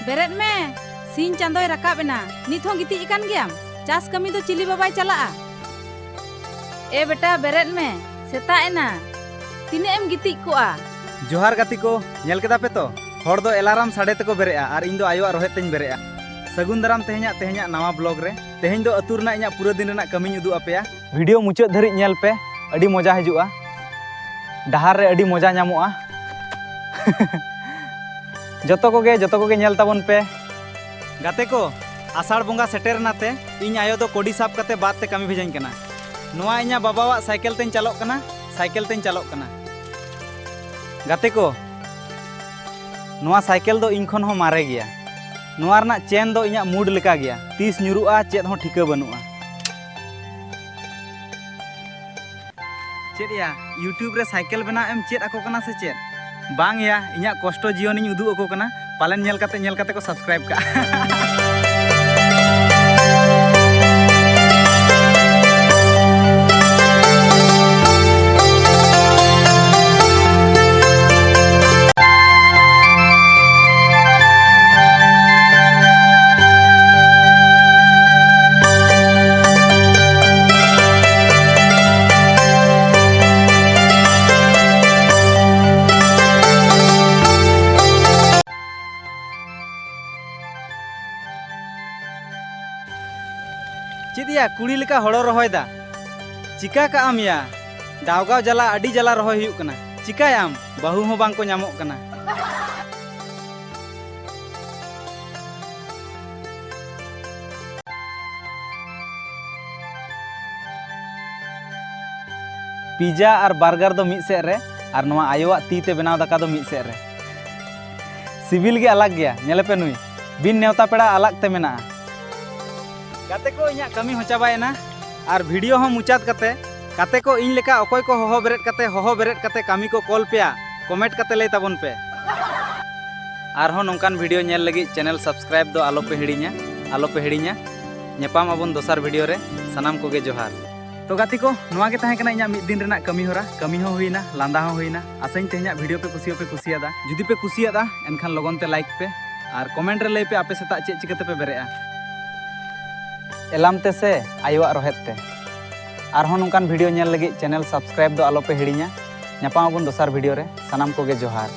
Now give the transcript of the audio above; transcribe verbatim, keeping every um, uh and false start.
ᱵᱮᱨᱮᱫ ᱢᱮ, ᱥᱤᱧ ᱪᱟᱸᱫᱚᱭ ᱨᱟᱠᱟᱵ ᱮᱱᱟ, ᱱᱤᱛ ᱦᱚᱸ ᱜᱤᱛᱤᱡ ᱟᱠᱟᱱ ᱜᱮᱭᱟᱢ? ᱪᱟᱥ ᱠᱟᱹᱢᱤ ᱫᱚ ᱪᱤᱞᱤ ᱵᱟᱵᱟᱭ ᱪᱟᱞᱟᱜᱼᱟ? ᱮ ᱵᱮᱴᱟ, ᱵᱮᱨᱮᱫ ᱢᱮ, ᱥᱮᱛᱟᱜ ᱮᱱᱟ, ᱛᱤᱱᱟᱹᱜ ᱮᱢ ᱜᱤᱛᱤᱡ ᱠᱚᱜᱼᱟ? ᱡᱚᱦᱟᱨ ᱜᱟᱛᱮ ᱠᱚ, ᱧᱮᱞ ᱠᱮᱫᱟ ᱯᱮ ᱛᱚ, ᱦᱚᱲ ᱫᱚ ᱮᱞᱟᱨᱟᱢ ᱥᱟᱰᱮ ᱛᱮᱠᱚ ᱵᱮᱨᱮᱫᱼᱟ ᱟᱨ ᱤᱧ ᱫᱚ ᱟᱭᱳᱣᱟᱜ ᱨᱚᱦᱮᱫ ᱛᱮᱧ ᱵᱮᱨᱮᱫᱼᱟ᱾ ᱥᱟᱹᱜᱩᱱ ᱫᱟᱨᱟᱢ ᱛᱮᱦᱮᱧᱟᱜ, ᱛᱮᱦᱮᱧᱟᱜ ᱱᱟᱣᱟ ᱵᱞᱚᱜ ᱨᱮ᱾ ᱛᱮᱦᱮᱧ ᱫᱚ ᱟᱹᱛᱩ ᱨᱮᱱᱟᱜ ᱤᱧᱟᱹᱜ ᱯᱩᱨᱟᱹ ᱫᱤᱱ ᱨᱮᱱᱟᱜ ᱠᱟᱹᱢᱤᱧ ᱩᱫᱩᱜ ᱟᱯᱮᱭᱟ᱾ ᱵᱷᱤᱰᱤᱭᱳ ᱢᱩᱪᱟᱹᱫ ᱫᱷᱟᱹᱨᱤᱡ ᱧᱮᱞ ᱯᱮ, ᱟᱹᱰᱤ ᱢᱚᱡᱟ ᱦᱤᱡᱩᱜᱼᱟ᱾ ᱰᱟᱦᱟᱨ ᱨᱮ ᱟᱹᱰᱤ ᱢᱚᱡᱟ ᱧᱟᱢᱚᱜᱼᱟ᱾ ᱡᱚᱛᱚ ᱠᱚᱜᱮ, ᱡᱚᱛᱚ ᱠᱚᱜᱮ ᱧᱮᱞ ᱛᱟᱵᱚᱱ ᱯᱮ᱾ ᱜᱟᱛᱮ ᱠᱚ, ᱟᱥᱟᱲ ᱵᱚᱸᱜᱟ ᱥᱮᱴᱮᱨ ᱮᱱᱟ ᱛᱮ ᱤᱧ ᱟᱭᱳ ᱫᱚ ᱠᱚᱰᱤ ᱥᱟᱵ ᱠᱟᱛᱮ ᱵᱟᱫ ᱛᱮ ᱠᱟᱹᱢᱤ ᱵᱷᱮᱡᱟᱧ ᱠᱟᱱᱟ᱾ ᱱᱚᱣᱟ ᱤᱧᱟᱹᱜ ᱵᱟᱵᱟᱣᱟᱜ ᱥᱟᱭᱠᱮᱞ ᱛᱮᱧ ᱪᱟᱞᱚᱜ ᱠᱟᱱᱟ, ᱥᱟᱭᱠᱮᱞ ᱛᱮᱧ ᱪᱟᱞᱚᱜ ᱠᱟᱱᱟ᱾ ᱜᱟᱛᱮ ᱠᱚ, ᱱᱚᱣᱟ ᱥᱟᱭᱠᱮᱞ ᱫᱚ ᱤᱧ ᱠᱷᱚᱱ ᱦᱚᱸ ᱢᱟᱨᱮ ᱜᱮᱭᱟ᱾ ᱱᱚᱣᱟ ᱨᱮᱱᱟᱜ ᱪᱮᱱ ᱫᱚ ᱤᱧᱟᱹᱜ ᱢᱩᱰ ᱞᱮᱠᱟ ᱜᱮᱭᱟ, ᱛᱤᱥ ᱧᱩᱨᱩᱜᱼᱟ ᱪᱮᱫ ᱦᱚᱸ ᱴᱷᱤᱠᱟᱹ ᱵᱟᱹᱱᱩᱜᱼᱟ᱾ ᱪᱮᱫ ᱭᱟ, YouTube ᱨᱮ ᱥᱟᱭᱠᱮᱞ ᱵᱮᱱᱟᱣ ᱮᱢ ᱪᱮᱫ ᱟᱠᱚ ᱠᱟᱱᱟ ᱥᱮ ᱪᱮᱫ? ᱵᱟᱝ ᱭᱟ, ᱤᱧᱟᱹᱜ ᱠᱚᱥᱴᱚ ᱡᱤᱭᱚᱱᱤᱧ ᱩᱫᱩᱜ ᱟᱠᱚ ᱠᱟᱱᱟ, ᱯᱟᱞᱮᱱ ᱧᱮᱞ ᱠᱟᱛᱮ, ᱧᱮᱞ ᱠᱟᱛᱮ ᱠᱚ subscribe ᱠᱟᱜᱼᱟ᱾ ᱪᱮᱫ ᱭᱟ, ᱠᱩᱲᱤ ᱞᱮᱠᱟ ᱦᱳᱲᱳ ᱨᱚᱦᱚᱭ ᱫᱟ? ᱪᱤᱠᱟ ᱠᱟᱜ ᱟᱢ ᱭᱟ? ᱰᱟᱣᱜᱟᱣ ᱡᱟᱞᱟ, ᱟᱹᱰᱤ ᱡᱟᱞᱟ ᱨᱚᱦᱚᱭ ᱦᱩᱭᱩᱜ ᱠᱟᱱᱟ᱾ ᱪᱤᱠᱟᱭᱟᱢ? ᱵᱟᱹᱦᱩ ᱦᱚᱸ ᱵᱟᱝ ᱠᱚ ᱧᱟᱢᱚᱜ ᱠᱟᱱᱟ᱾ ᱯᱤᱡᱟ ᱟᱨ ᱵᱟᱨᱜᱟᱨ ᱫᱚ ᱢᱤᱫ ᱥᱮᱫ ᱨᱮ, ᱟᱨ ᱱᱚᱣᱟ ᱟᱭᱳᱣᱟᱜ ᱛᱤ ᱛᱮ ᱵᱮᱱᱟᱣ ᱫᱟᱠᱟ ᱫᱚ ᱢᱤᱫ ᱥᱮᱫ ᱨᱮ᱾ ᱥᱤᱵᱤᱞ ᱜᱮ ᱟᱞᱟᱜᱽ ᱜᱮᱭᱟ᱾ ᱧᱮᱞᱮ ᱯᱮ ᱱᱩᱭ, ᱵᱤᱱ ᱱᱮᱣᱛᱟ ᱯᱮᱲᱟ ᱟᱞᱟᱜᱽ ᱛᱮ ᱢᱮᱱᱟᱜᱼᱟ᱾ ᱜᱟᱛᱮ ᱠᱚ, ᱤᱧᱟᱹᱜ ᱠᱟᱹᱢᱤ ᱦᱚᱸ ᱪᱟᱵᱟᱭᱮᱱᱟ, ᱟᱨ ᱵᱷᱤᱰᱤᱭᱳ ᱦᱚᱸ ᱢᱩᱪᱟᱹᱫ ᱠᱟᱛᱮ, ᱜᱟᱛᱮ ᱠᱚ, ᱤᱧ ᱞᱮᱠᱟ ᱚᱠᱚᱭ ᱠᱚ ᱦᱚᱦᱚ ᱵᱮᱨᱮᱫ ᱠᱟᱛᱮ, ᱦᱚᱦᱚ ᱵᱮᱨᱮᱫ ᱠᱟᱛᱮ ᱠᱟᱹᱢᱤ ᱠᱚ ᱠᱚᱞ ᱯᱮᱭᱟ, ᱠᱚᱢᱮᱱᱴ ᱠᱟᱛᱮ ᱞᱟᱹᱭ ᱛᱟᱵᱚᱱ ᱯᱮ᱾ ᱟᱨᱦᱚᱸ ᱱᱚᱝᱠᱟᱱ ᱵᱷᱤᱰᱤᱭᱳ ᱧᱮᱞ ᱞᱟᱹᱜᱤᱫ ᱪᱮᱱᱮᱞ ᱥᱟᱵᱥᱠᱨᱟᱭᱤᱵ ᱫᱚ ᱟᱞᱚ ᱯᱮ ᱦᱤᱲᱤᱧᱟ, ᱟᱞᱚ ᱯᱮ ᱦᱤᱲᱤᱧᱟ᱾ ᱧᱟᱯᱟᱢ ᱟᱵᱚᱱ ᱫᱚᱥᱟᱨ ᱵᱷᱤᱰᱤᱭᱳ ᱨᱮ᱾ ᱥᱟᱱᱟᱢ ᱠᱚᱜᱮ ᱡᱚᱦᱟᱨ᱾ ᱛᱚ ᱜᱟᱛᱮ ᱠᱚ, ᱱᱚᱣᱟ ᱜᱮ ᱛᱟᱦᱮᱸ ᱠᱟᱱᱟ ᱤᱧᱟᱹᱜ ᱢᱤᱫ ᱫᱤᱱ ᱨᱮᱱᱟᱜ ᱠᱟᱹᱢᱤ ᱦᱚᱨᱟ᱾ ᱠᱟᱹᱢᱤ ᱦᱚᱸ ᱦᱩᱭᱱᱟ, ᱞᱟᱸᱫᱟ ᱦᱚᱸ ᱦᱩᱭᱱᱟ᱾ ᱟᱥᱟᱧ ᱛᱮᱦᱮᱧᱟᱜ ᱵᱷᱤᱰᱤᱭᱳ ᱯᱮ ᱠᱩᱥᱤᱭᱟᱜ ᱯᱮ ᱠᱩᱥᱤᱭᱟᱫᱟ᱾ ᱡᱩᱫᱤ ᱯᱮ ᱠᱩᱥᱤᱭᱟᱫᱟ, ᱮᱱᱠᱷᱟᱱ ᱞᱚᱜᱚᱱ ᱛᱮ ᱞᱟᱭᱤᱠ ᱯᱮ᱾ ᱟᱨ comment ᱨᱮ ᱞᱟᱹᱭ ᱯᱮ ᱟᱯᱮ ᱥᱮᱛᱟᱜ ᱪᱮᱫ ᱪᱤᱠᱟᱹ ᱛᱮᱯᱮ ᱵᱮᱨᱮᱫᱼᱟ᱾ ᱮᱞᱟᱢ ᱛᱮ ᱥᱮ ᱟᱭᱳᱣᱟᱜ ᱨᱚᱦᱮᱫ ᱛᱮ᱾ ᱟᱨᱦᱚᱸ ᱱᱚᱝᱠᱟᱱ video ᱧᱮᱞ ᱞᱟᱹᱜᱤᱫ channel subscribe ᱫᱚ ᱟᱞᱚ ᱯᱮ ᱦᱤᱲᱤᱧᱟ᱾ ᱧᱟᱯᱟᱢ ᱟᱵᱚᱱ ᱫᱚᱥᱟᱨ video ᱨᱮ᱾ ᱥᱟᱱᱟᱢ ᱠᱚᱜᱮ ᱡᱚᱦᱟᱨ᱾